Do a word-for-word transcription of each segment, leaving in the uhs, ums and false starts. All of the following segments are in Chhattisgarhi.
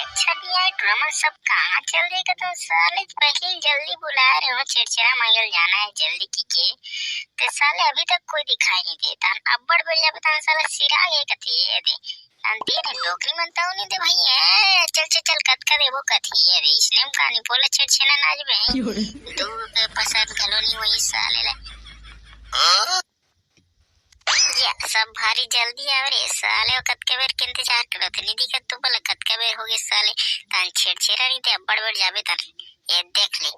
अच्छा भैया, टूरा मन सब कहाँ चल दे? तो साले पहले ही जल्दी बुला रहे हो, छेरछेरा मंगल जाना है जल्दी की के, ते साले अभी तक कोई दिखाई नहीं देता। अब्बड़ बेर जाबे त साला सिरा गए कथे ये दे। हम दे दे डोकरी मन ताऊ नहीं दे भाई है। चल चल चल, कतका देबो कथे ये दे। इसने हम कहानी बोला छेरछेरा नाच में है। दो रुपये पसंद कॉलोनी वही साले ले। या, सब भारी जल्दी आवे रे साले, वो कतका बेर के इंतजार करो थे, नहीं दिखत तू बोला कतका बेर हो गए साले, तान छेरछेरा नहीं ते अब्बड़ बेर जाबे तान, ये देख ले,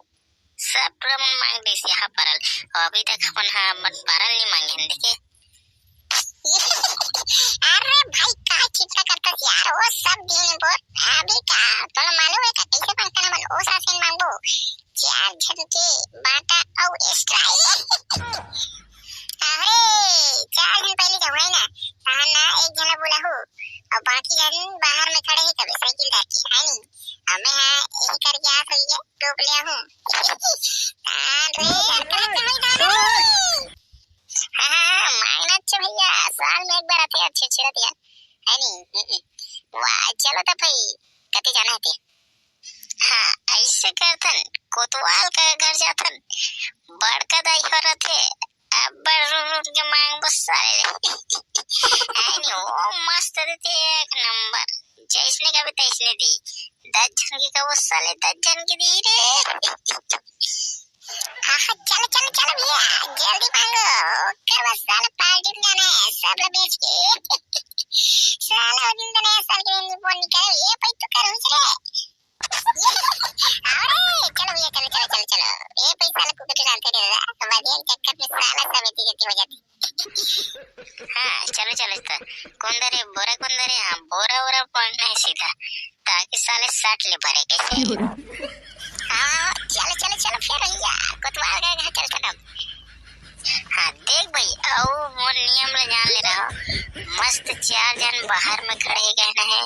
सब टूरा मन मांग देस यहाँ परल, अभी तक अपन हा अपन परल नहीं मांगे हैं, देखे। अरे भाई, का चिंता करता यार, वो सब दिन बोल, अभी का, तोला मालूम है का, कैसे पंखा ना बन, ओ सासिन मांगबो, चार झन के बाटा अउ स्ट्राइक। अरे, चार झन पहले जाहू ना, तहां ना एक झन ला बुलाहू, अउ बाकी झन बाहर में खड़े हे कबे साइकिल धर के, है नी? अब मैं हाँ यही करके आ सही है, टोप ले आहूं। अरे, अरे, अरे, अरे, हाँ, हाँ, हाँ, मांगना अच्छा भैया, साल में एक बार आथे, अच्छे अच्छे रहते हैं, है नी? हम्म, हम्म। वाह, चलो तो भाई, कते जाना है ते? हाँ, ऐसे करथन, कोतवाल का घर जाथन, बड़का दाई हो रथे, अब्बड़ रूम रूम के मांगबो साले। है नी, वो मस्त देते एक नंबर, जैसने का भी तैसने दी, दस झन के कबो साले, दस झन के दी रे। आहा, चलो, चलो, चलो भैया, जल्दी मांगो, ओकर बाद साला पार्टी में जाना है, सब ला बेच के। साला वो दिन तो नया साल के दिन फोन निकाल, ये भाई तो कर हुई रे। अरे, चलो भैया, चलो, चलो, चलो, चलो। ये भाई साला कुकुर के जानते नहीं दादा, तो बढ़िया चक्कर में साला सब इतनी गलती हो जाती। हाँ, चलो, चलो, तो कौन दे रे, बोरा कौन दे रे? हाँ, बोरा वोरा पड़ना है सीधा, ताकि साले सट ले पड़े, कैसे? हाँ, चलो, चलो, चलो, फिर भैया, कोतवाल का घर चलता ना। हाँ, देख भाई, अउ मोर नियम ला जान ले रहो, मस्त चार झन बाहर में खड़े हे कहना है,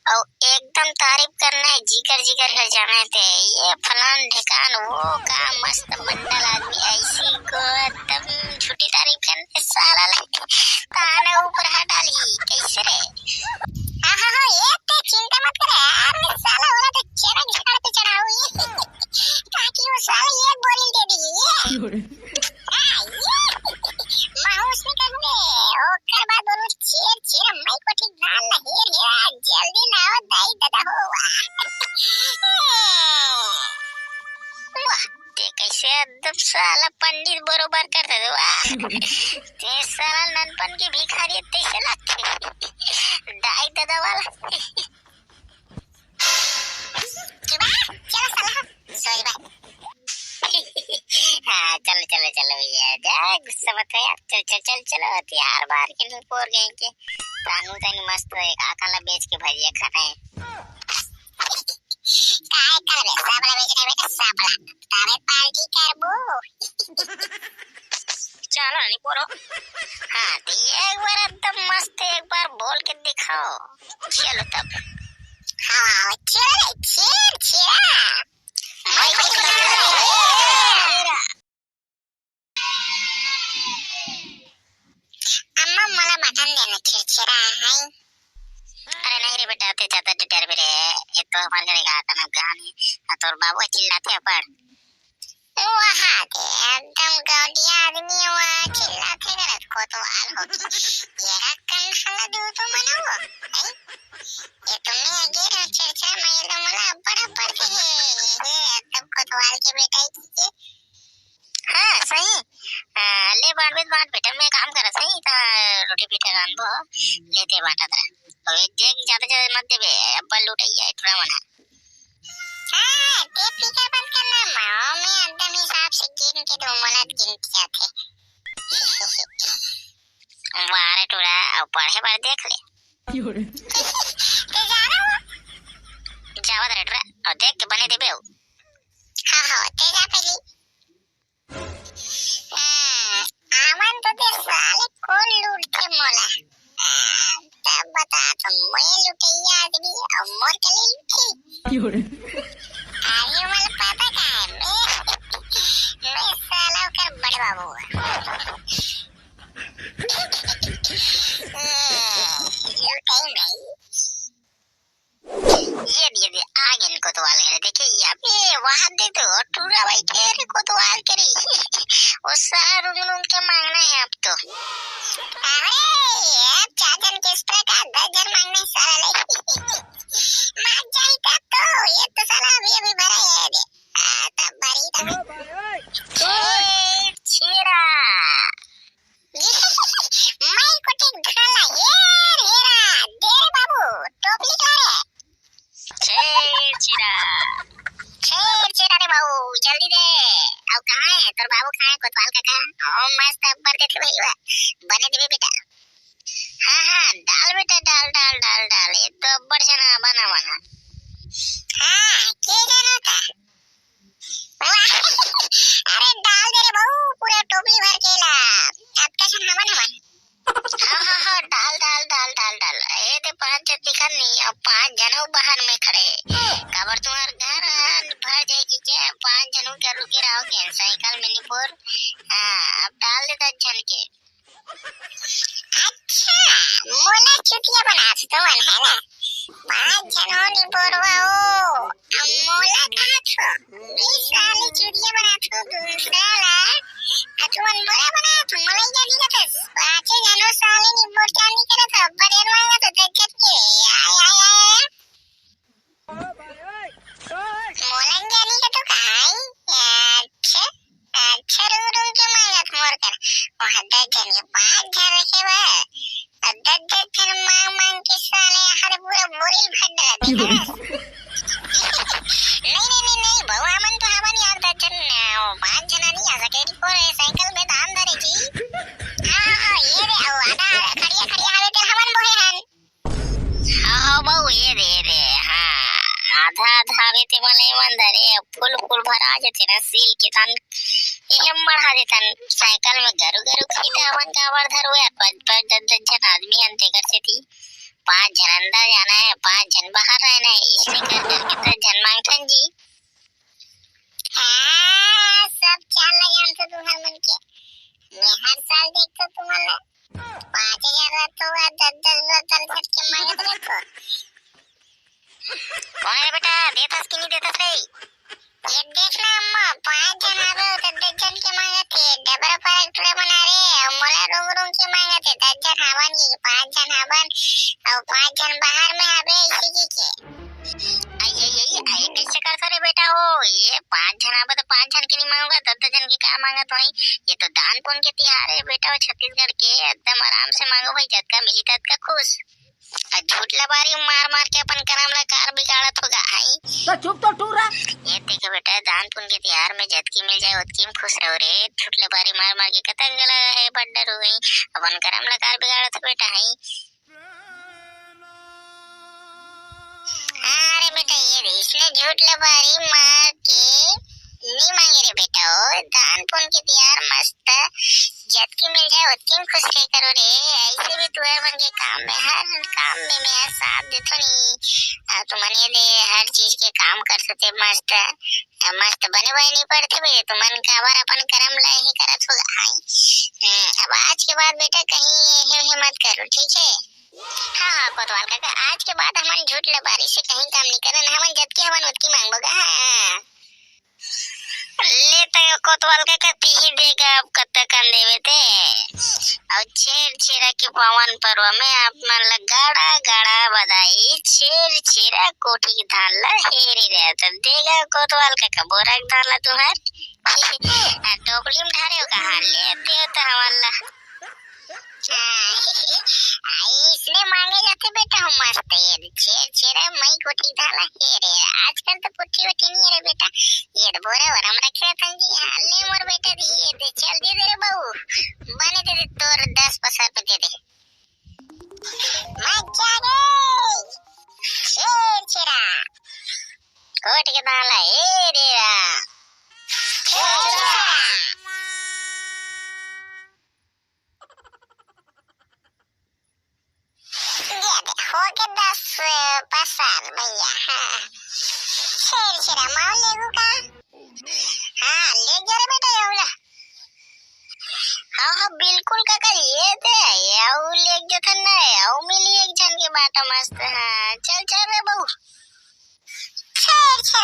अउ एकदम तारीफ करना है, जिकर जिकर घर जाना है ते, ये फलान ढेकान, वो का मस्त मंडल आदमी, ऐसी को एकदम झूठी तारीफ करने साला लगे, ताने ऊपर हटा ली, कैसे रे? हाँ, हाँ, हाँ, ये ते चिंता मत करे यार, मैं साला ओला तो चेरा झाड़ पे चढ़ाऊँ, ताकि वो साला ये बोरिंग दे दी, ये। हाँ, ये। महूस नहीं करूँगे, ओकर बाद दोनों चेर, चेर, मैं को ठीक ना लगे रे, जल्दी लाओ, दाई दादा हो, वाह। वाह, ते कैसे एकदम साला पंडित बरोबर कर दे, वाह। ते साला ननपन के भिखारी तैसे लगते। दाई दादा वाला। चलो साला, सोई बा। हाँ, चलो, चलो, चलो भैया, जा, गुस्सा मत हो यार, चल, चल, चल, चलो, हथियार बाहर के नहीं पोर गए के, तानू तानी मस्त है, काका ला बेच के भजिया खाना है। काय करबे, सबला बेच रहे बेटा, सबला, तबे पार्टी करबो। चलो, नहीं पोरो। हाँ, तो एक बार एकदम मस्त, एक बार बोल के दिखाओ। चलो तब। हाँ, चल रे, चल, चल। अम्मा, मोला मटन देना, छेरछेरा है। अरे नहीं रे बेटा, ते ज्यादा डर भी रे, ये तो हमारे घर का आटा ना गान है, और तोर बाबू चिल्लाते हैं पर। वहाँ के एकदम गौंडिया आदमी वहाँ चिल्लाते गलत कोतवाल होगी। ये रकम खाना दो तो मनाओ, हैं? ये तुमने आगे ना चर्चा में ये तो मला बड़ा पड़ गए। ये एकदम कोतवाल के बेटा ही कीजिए। हाँ, सही। आ, ले बांट बेट बांट बेटा, मैं काम करा सही, ता रोटी पीटा रांधबो, लेते बांटा था। और देख, ज्यादा ज्यादा मत देबे, अब्बा लुटैया है, थोड़ा मना। हाँ, ते फिकर मत करना, माँ, मैं एकदम हिसाब से गिन के दो, मोला गिनती आथे। वाह रे टूरा, अब पढ़े बर देख ले। ते जा ना वो। जावत रे टूरा, अब देख के बने देबे हो। हाँ, हाँ, ते जा पहली। हम्म, आवन तो दे साले, कौन लूटथे मोला? आ, तब बता तो, मैं लुटैया आदमी और मोर के लिए लूटही? अरे मोला पता का है, मैं, मैं साला ओकर बड़े बाबू हूँ। हम्म, लुटही नहीं। ये दिए कोतवाल के देखे, अबे वहाँ देख तो टूरा भाई के रे कोतवाल के रे। वो सारा रुंग रुंग के मांगना है अब तो। अरे, अब चार जन के extra का दस जन मांगने साला ले। मार जाए तब तो, ये तो साला अभी अभी भरा है रे। आ, तब बड़ी तब। छेर छेरा। मैं कोटे घाला, ये रे रा, दे रे बाबू, टोपली का रे। छेर छेरा। छेर छेरा रे बाबू, जल्दी दे। अब कहाँ है तोर बाबू, कहाँ है कोतवाल काका? ओ, मस्त अब्बर देथे भैया, बने देबे बेटा। हाँ, हाँ, डाल बेटा, डाल, डाल, डाल, डाल, ये तो अब्बर से ना बना बना। हाँ, के जाना था? अरे डाल दे रे बहू, पूरा टोपली भर के ला। अब कैसे हवन हवन? हाँ, हाँ, हाँ, डाल, डाल, डाल, डाल, डाल। ए दे पांच जन दिखत नहीं, अब पांच जन हो बाहर में खड़े। काबर तुम्हार घर भर जाएगी क्या? पांच जनों के रुके रहोगे साइकिल में निपोर। हाँ, अब डाल दे दस जन के। अच्छा, मोला चुतिया बनात हो तुमन, है ना? पांच झन हो निपोरवा हो, अब मोला कहत हो, बीस साली चुतिया बनात हो दूसरा ला, आ तुमन मोला बनात हो, मोला ही जानी का था, पांचे झन हो साली निपोर चाली करत हो, अब्बड़ देर मांगत हो, देख के, आय, आय, आय, आय। मोला जानी का तो कहाई। अच्छा, अच्छा, रुक, रुक के मांगत मोर कर। वहाँ दस झन के पाँच झन रखे बा। अब दस, दस झन मांग, मांग के साले हर पूरा बोरी भर डाला, देखा ना? नहीं, नहीं, नहीं, नहीं, बउआ मन तो हवन यार, दस झन, वो पाँच झन नहीं आ सके, पूरे साइकिल में धान धरे जी। हाँ, हाँ, हाँ, ये रे, वो आधा खड़िया, खड़िया हवे ते हवन बोहे हन। हाँ, हाँ, बहू, ये दे, ये दे, हाँ, आधा, आधा आवे ते मन ईमानदार हे, फुल, फुल भरा जेते ना, सील के तन, एहे म बढ़ा देतन, साइकिल में गरु, गरु खींचा, अपन काबर धरवे, अपन पर दस, दस झन आदमी हन, तेकर सेती पाँच झन अंदर जाना है, पाँच झन बाहर रहना है, इसने कर, कर के दस झन मांगथन जी। हाँ, सब चाल लगा हम तो तुम्हार मन के। मैं हर साल देखतो तुम्हार ला। पाँच हजार रहतो, आज दस दस हजार झटके मांगत रहतो। कौन है बेटा, देथस कि नहीं देथस रे? ये देख ना अम्मा, पाँच झन आवे, दस दस झन के मांगत हे, डबरा पर एक टुरा बना रे, अउ मोला रूंग रूंग के मांगत हे, दस झन हावन के, पाँच झन हावन, अउ पाँच झन बाहर में आवे, इसी की के। आई, आई, आई, आई, कैसे करत रे बेटा हो? ये पाँच झन आबे तो पाँच झन के नहीं मांगूंगा, दस दस झन के का मांगत होही? ये तो दान पुण्य के तिहार है बेटा, छत्तीसगढ़ के, एकदम आराम से मांगो भाई, जतका मिली ततका खुश। आ झूठ लबारी मार मार के अपन करम ला कार बिगाड़त होगा, आई। तो चुप तो टूरा। ये देखे बेटा, दान पुण्य के तिहार में जतकी मिल जाए, ओतकी में खुश रहो रे। झूठ लबारी मार मार के कतक गला है, बड्डर हो गई, अपन करम ला कार बिगाड़त हो बेटा, आई। अरे बेटा, ये रे, इसने झूठ लबारी मार के नहीं मांगे रे बेटा, ओ, दान पुण्य के तिहार मस्त, जतकी मिल जाए, ओतकी में खुश रहे करो रे। ऐसे भी तुहर मन के काम में, हर काम में मैं साथ देथो नहीं। आ, तुमन ये दे, हर चीज के काम कर सकते मस्त, आ, मस्त बने बने नहीं पड़ते बे, तुमन काबर अपन करम ला ही करत हो, आई। हम्म, अब आज के बाद बेटा कहीं ये, ये मत करो, ठीक है? हाँ, हाँ, कोतवाल काका, आज के बाद हमन झूठ लबारी से कहीं काम नहीं करन, हमन जतकी हमन ओतकी मांगबो गा, हाँ। ले त कोतवाल काका, तिही देगा, अब कतका कन देवे ते। अउ छेर छेरा के पावन पर्व में आप मन ल गाड़ा गाड़ा बधाई, छेर छेरा कोठी धान ल हेरे रहत देगा कोतवाल काका, बोरा के धान ल तुहर। आ, टोकरी में ढारे हो कहाँ, लेते हो तो हमन ल। इसने मांगे जाते बेटा, हम मस्त ये छेर छेरा मई कोठी धाला हे रे। आजकल तो पुट्ठी उठी नहीं है रे बेटा। ये तो बोरे वरम रखे रतन जी। हाँ, ले मोर बेटा दी, ये दे, चल दे दे रे बहू। बने दे दे, तोर दस पचास रुपये दे दे। मजा आ गई। छेर छेरा। कोठी के धाला हे रे रा। छेर छेरा। ये दे, हो के दस, अ, पसार भैया, हाँ। छेर छेरा माओ लेगू का? हाँ, ले जा रे बेटा, ये वाला। हाँ, हाँ, बिल्कुल काका, ये दे, ये आऊ ले जतन ना, आऊ मिली एक झन के बाटा मस्त, हाँ। चल, चल रे बहू। छेर छेरा।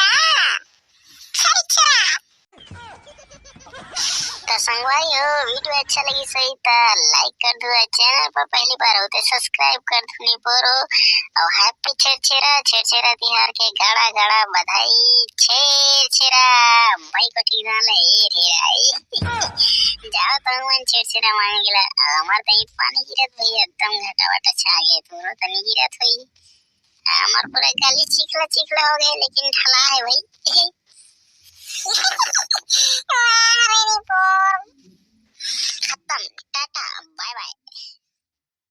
भाई हो, वीडियो अच्छा लगिस होही त लाइक कर दू, चैनल पर पहली बार हो त सब्सक्राइब कर दू, नहीं बोरो। और हैप्पी छेरछेरा, छेरछेरा तिहार के गाड़ा गाड़ा बधाई। छेरछेरा, भाई को ठीक ना ले, ए रे आई। जाओ तो मन छेरछेरा मांगे ला, हमार तो ईट पानी गिरत भैया, एकदम घटा वटा छा गए, तोरो तो नहीं गिरत होई। हमार पूरा गली चिखला चिखला हो गए, लेकिन ढला है भाई। अरे रे बोर। खत्म, टाटा, बाय बाय।